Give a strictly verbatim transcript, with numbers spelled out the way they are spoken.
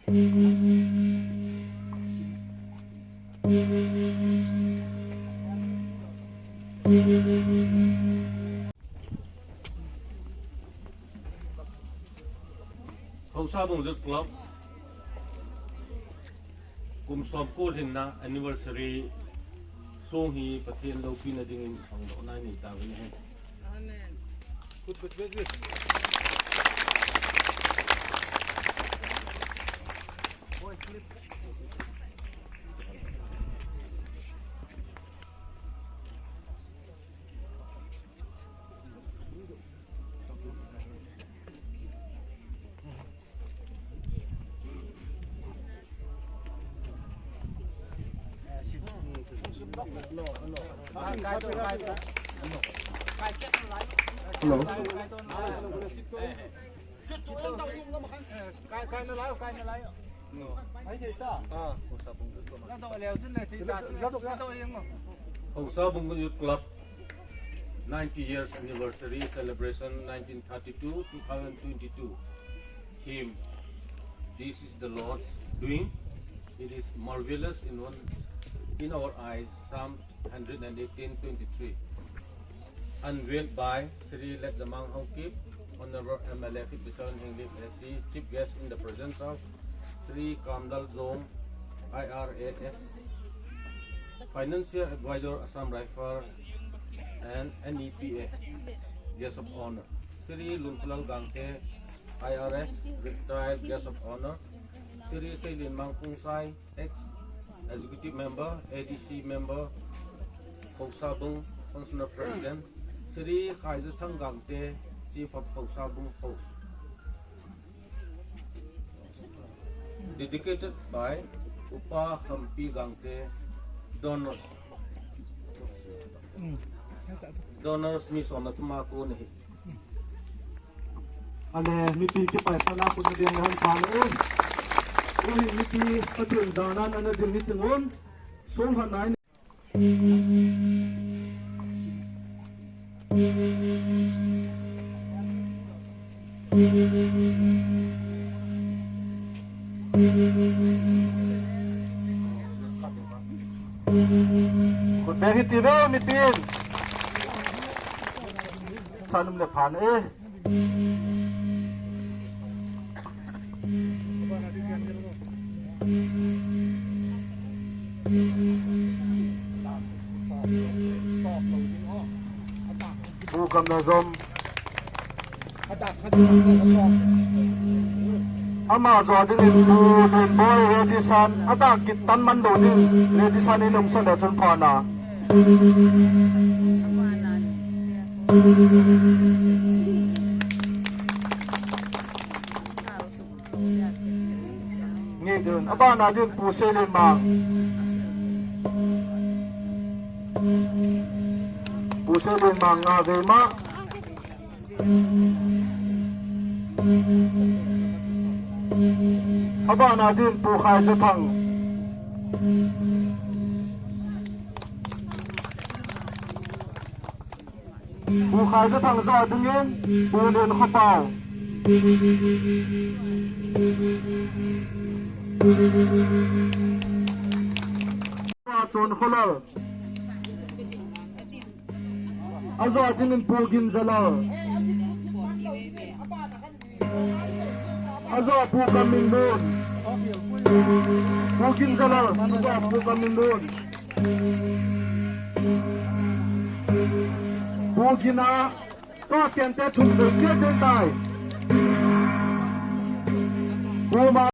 Haosa Bung Youth Club kum somko lhinna anniversary song hi Pathen loupina dingin phongdohna inei tauvin ahi. Amen. Hello. Haosa Bung Youth Club ninety years anniversary celebration nineteen thirty-two two thousand twenty-two. Theme: This is the Lord's doing. It is marvelous in one, in our eyes. Psalm hundred and eighteen twenty-three. Unveiled by Shri Letjamang Haokip, Honorable M L A fifty-seven Henglep A C, Chief Guest in the presence of Shri Kamlal Zong, I R A S, Financial Advisor, Assam Rifle, and N E P A, Guest of Honor, Shri Lunpulal Gangte, I R S, Retired Guest of Honor, Shri Seilinmang Khongsai, Ex-Executive Member, A D C Member, Haosa Bung Functional President, Shri Khaijathang Gangte, Chief of Haosa Bung Post. Dedicated by Upa Khampi Gangte, donors. Donors mi som le thum a kon ahi. Ale, mipi kipaisana kon ding le hung pha le. Ui, mipi Pathen jana ana ding ni tingun. Song khat nai. Khut beng hiti ve, mipin. Sanum le phan e. Pu Kamnajom. Ama jo ding in Pu Lenboi Reddy San, adah kit tan man lou ding, Reddy San in umsa le chun pha na. Nge dun, abana ding Pu Seilenmang. Pu Seilenmang nga ve ma. Abana ding Pu Khaijathang. Pu Khaijathang jo ding in, Pu Lenkhopao. Chon Kholal. Ajo ding in Pu Ginjalal. Ajo Pu Kaminlun. Pu Ginjalal, ajo Pu Kaminlun. Pu Gina, pa kente thum dei che ding tai. Pu Ma